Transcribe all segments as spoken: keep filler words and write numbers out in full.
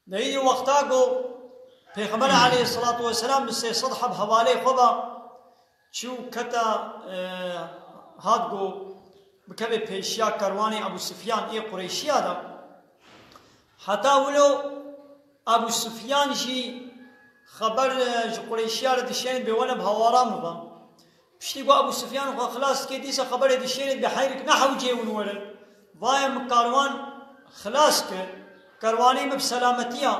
Di êdî wexta ku Pêxember aleyhisselatu vesselam bi sê sed heb hevalê xwe ve çû kete, e, hat ku bikeve pêşiya kerwanê Ebû Sufyan ê Qureyşiya de. Heta wilo Ebû Sufyan jî xeber, e, ji Qureyşiya re dişênit bê wene bi hewara min ve. Piştî ku Ebû Sufyan xwe xilas dike, dîsa xeberê dişênit bê heyrik ne hewcê win werin. Vaye min karwan xilas kir, kerwanê min bi selametiya,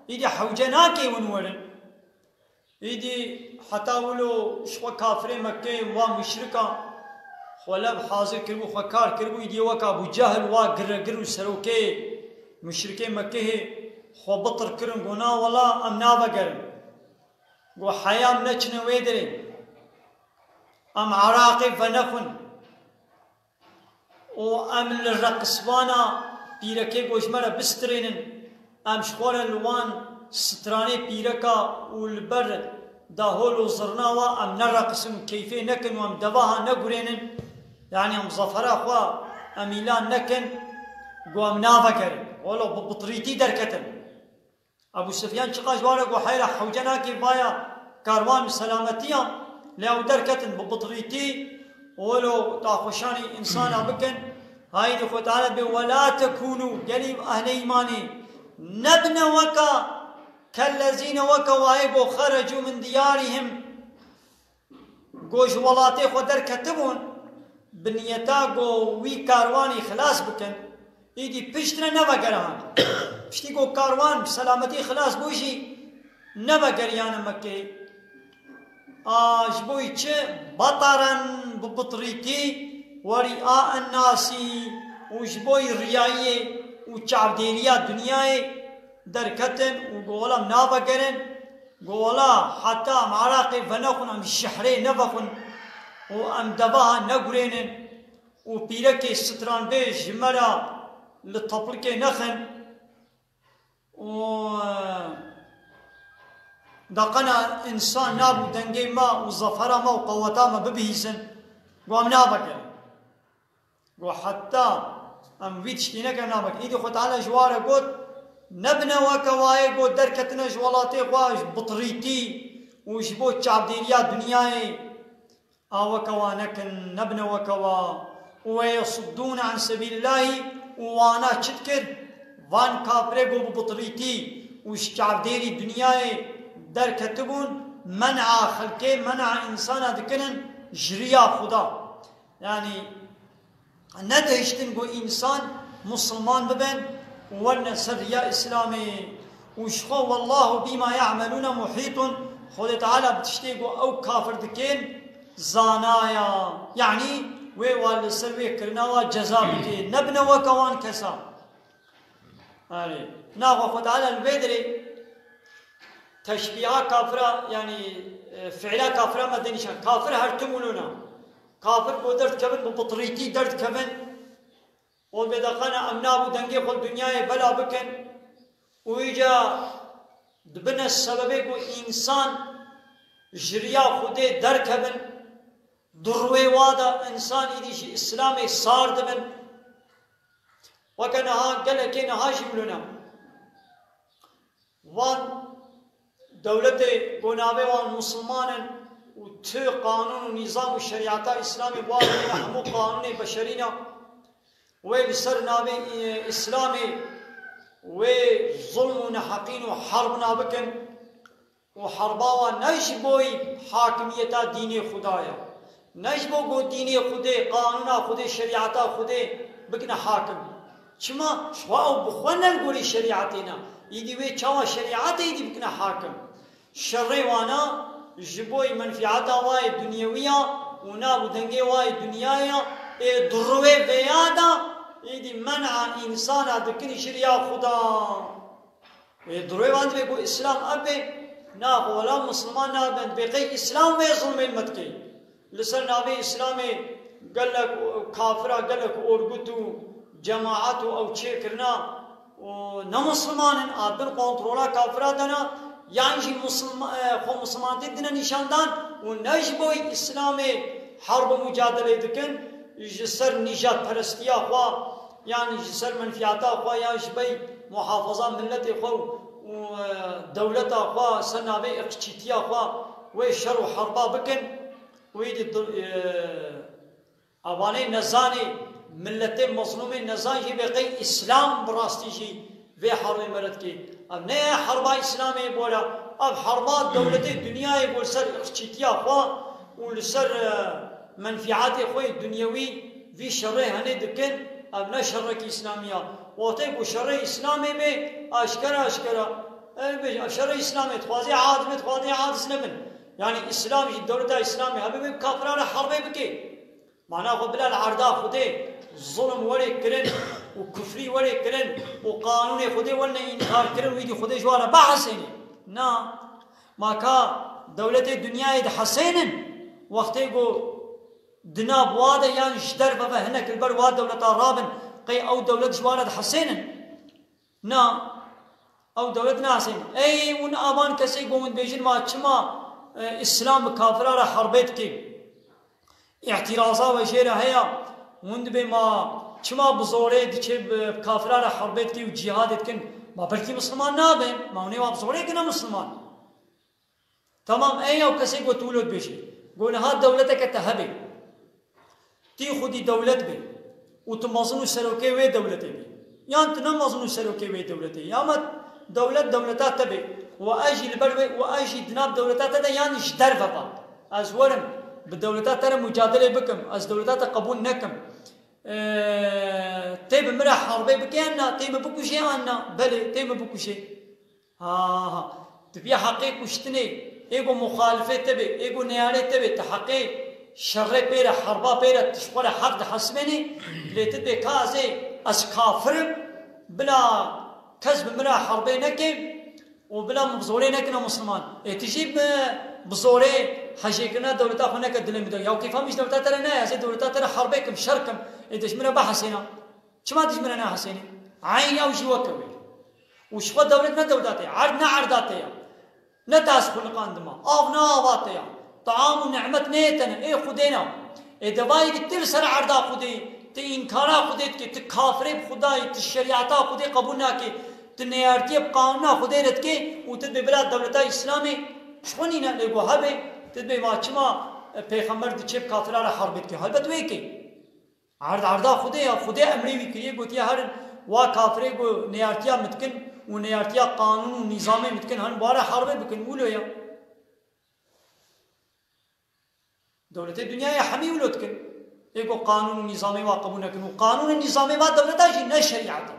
îdî hewce nake win werin. Îdî heta wilo ji xwe kafirê Mekkeyê wa muşrika xwe lev hazir kiribû, xwe kar kiribû, îdî weka Ebû Cehil wa giregir û serokê muşrikê Mekkeyê xwe bitir kirin, got, na wela em navegerin. Got, heya em neçine wê derê. Em Iraqê venexwin. Û em li reqisvana pîrekê ku ji me re bistirênin, em ji xwe re li wan stranê pîreka û li ber dahol û zirna wa em nereqisin û keyfê nekin û em devaha negurênin, yanî em zefera xwe em îlan nekin, ku em navegerin. Welo bi bitirîtî derketin. Ebû Sufyan çiqa ji wan re got, heyra hewce nake vaya karwan bi selametiya, lê ew derketin bi bitirîtî, welo daxweşanî însana bikin. Haydi Xwe Teala bê, "Wela tekûnû", gelî ehlê îmanê, nebine weka kellezîne, weke wayê ku xerecû min diyarihim, ku ji welatê xwe derketibûn, bi niyeta ku wî karwanî xilas bikin, îdî piştre nevegerihan. Piştî ku karwan bi selametî xilas bû jî, nevegeriyane Mekkeyê. A, ji bo yî çi? Betaran, bi bitirîtî, werîa ennasî û ji bo yî riyayiyê û çavdêriya dinyayê derketin û got, wela em navegerin. Got, wela heta em Iraqê venexwin, em şehrê nevexwin û em devaha negurênin û pîrekê stranbêj ji me re li teplikê nexin û, e, deqena însan nabû dengê me û zefera me û qeweta me bibihîzin. Got, em navegerin. Got, heta em vî tiştî nekin, navekin. Îdî Xwe Teala ji wan re got, nebine weke wayê got derketine ji welatê xwe ji bitirîtî û ji bo çavdêriya dinyayê. A weke wa nekin, nebine weke wa. Û we yesuddûne an sebîlillahî, û wana çi dikir? Van kafirê got bi bitirîtî û ji çavdêrî dinyayê derketibûn, men'a xelkê, men'a însana dikinin ji riya Xuda. Yanî, nedihiştin ku însan musulman bibin û werine ser riya Îslamê û ji xwe, "Wallahu bîma ya'melûne muhîtun", Xwedê Teala bi tiştê ku ew kafir dikin, zanaya. Yanî, wê wa li ser wê kirina wa ceza bike. Nebine weke wan kesa. Erê. Naxwe Xwe Teala li vê derê teşbîha kafira, yanî, e, fiîla kafira me dinîşan. Kafir her tim wilo ne. Kafir ku derdikevin, bi bitirîtî derdikevin. Û bêdeqana em nabû dengê xwe li dinyayê bela bikin. Û îca dibine sebebê ku însan ji riya Xwedê derkevin. Di rûyê wa de însan îdî ji Îslamê sar dibin. Weke niha, gelekê niha jî wilo ne. Van dewletê ku navê wan misilman in û tu qanûn û nîzam û şerîeta Îslamê wan hemû qanûnê beşerî ne. Wê li ser navê, e, Îslamê wê zulm û neheqîn û herb nabikin. Û herba wan ne ji bo hakimiyeta dînê Xuda ye. Ne ji bo ku dînê Xwedê, qanûna Xwedê, şerîeta Xwedê bikine hakim. Çima? Ji xwe ew bi xwe ne li gorî şerîetê ne. Îdî wê çawa şerîetê îdî bikine hakim? Şerê wana ji bo menfîeta wayê dunyewiya û nav û dengê wayê dinyaya ê di rûyê vêya de îdî men'a însana dikin ji riya Xuda. Wê di rûyê wan divê ku Îslam ev bê, na, wela Misilman nabin, divê qey Îslam vê zilmên me dikey. Li ser navê Îslamê gelek kafira, gelek orgut û cemaat û ew çêkirina û ne Misilman in, a bin kontrola kafira de ne, yan jî Misilma-, e, xwe Misilmantî dine nîşandan û ne ji bo Îslamê herb û mucadelê dikin, ji ser nîjadperestiya xwe, yan ji ser menfiyata xwe, yan ji bey muhafaza miletê xwe û, û, e, dewleta xwe, ser navê irqçîtiya xwe, wê şer û herba bikin, wî di, e, evanê nezanê, milletê mezlûmê nezan jî bê qey Îslam bi rastî jî vê herbê me re dikê. Ev ne ye herba Îslamê bora, ev herba dewletê dinyayê bor ser irqçîtiya xwe û li ser, e, menfîatê xwe yê dinyewî vî şerê henê dikin, ev ne şerekî Îslamî ya. Wextê ku şerê Îslamê bê, aşkera, aşkera, ev bê, ev şerê Îslamê dixwazê, adimê dixwazê, aciz nebin. Yanî Îslam jî, dewleta Îslamê hebe bê, bi kafiran re herbê bike. Mana xwe bila li erda Xwedê zulm were kirin û kufrî were kirin û qanûnê Xwedê were înkar kirin, wî dî Xwedê ji wan re bihesênê. Na, ma ka dewletê dinyayê dihesênin, wextê ku di nav wa de yan ji derve ve hinek li ber wa dewleta rabin, qey ew dewlet ji wan re dihesênin? Na, ew dewlet nahesênin. Ey hûn avan kesê ku hûn dibêjin ma çima, e, Îslam bi kafira re herbê dike? Îtîraza we jê re heye, hûn dibê ma çima bi zorê diçe bi kafira re herbê dike û cîhadê dikin? Ma belkî misliman nabe, ma hûn ê wa bi zorê kine misliman. Tamam, ey ew kesê ku tu wilo dibêjî, ku niha dewleteke te hebe, tî xwedî dewlet be û tu mezin û serokê wê dewletê bî, yan tu ne mezin û serokê wê dewletê, ya me dewlet dewleta te be û ez jî li ber wê û ez jî di nav dewleta te de yan ji derve ve ez werim bi dewleta te re mucadelê bikim, ez dewleta te qebûl nekim. Ee, tê bi min re herbê bike yan na, tê min bikuje yan na? Belê, tê min bikuje. Ha, ha. Tu vî heqê kuştinê, ê ku muxalifê te be, ê ku neyarê te be, tu heqê şerê pê re, herba pê re, tu ji xwe re heq dihesibênî, lê tu dibê ka ez ê, ez kafir im, bila kes bi min re herbê neke û bila min bi zorê nekine misliman. Ê tu jî bi, bi zorê hejêkirina dewleta xwe neke dilê min de. Ya kêfa min ji dewleta te re nayê, ez ê dewleta te re herbê kim, şer kim, ê tu ji min re bihesêna. Çima tu ji min re nahesênî? Eyn ew jî weke wê. Û ji xwe dewlet ne dewleta te ye, erd ne erda te ye. Ne te ez xuliqandima, av ne ava te ye. Team û nimet neyê te ne, ê Xwedê ne. Ê devayê ki tu li ser erda Xwedê, tu înkara Xwedê dikî, tu kafirê bi Xwedayî, tu şerîeta Xwedê qebûl nakî, tu neyartiyê bi qanûna Xwedê re dikî û tu dibê bila dewleta Îslamê ji xwe nîne, lê ku hebe, tu dibê ma çima, e, pêxember diçe bi kafira re herbê dike? Helbet wê kê. Erd erda Xwedê ya, Xwedê emrê wî kiriye, gotiye herin wa kafirê ku neyartiya min dikin û neyartiya qanûn û nîzamê min dikin, herin wa re herbê bikin, wilo ya. Dewletê dinyayê hemî wilo dikin. Ê ku qanûn û nîzamê wa qebûl nekin û qanûn û nîzamê va dewleta jî ne şerîet e.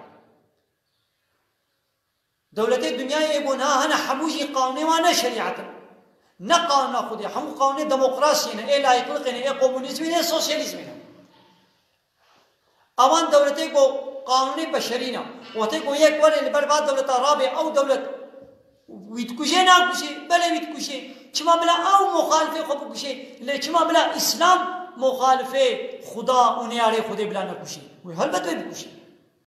Dewletê dinyayê ê ku niha hene hemû jî qanûnê wan ne şerîet in. Ne qanûna Xwedê, hemû qanûnê demokrasiyê ne, ê layîqliqê ne, ê komunîzmê ne, ê sosyalîzmê ne. Ewan dewletê ku qanûnê beşerî ne. Wextê ku yek were li ber va dewleta rabe, ew dewlet wî dikuje nakuje, belê wî dikuje. Çima bila ew muxalifê xwe bikuje? Lê çima bila Îslam muxalifê Xuda û neyarê Xwedê bila nekuje? Wî helbet wê bikuje.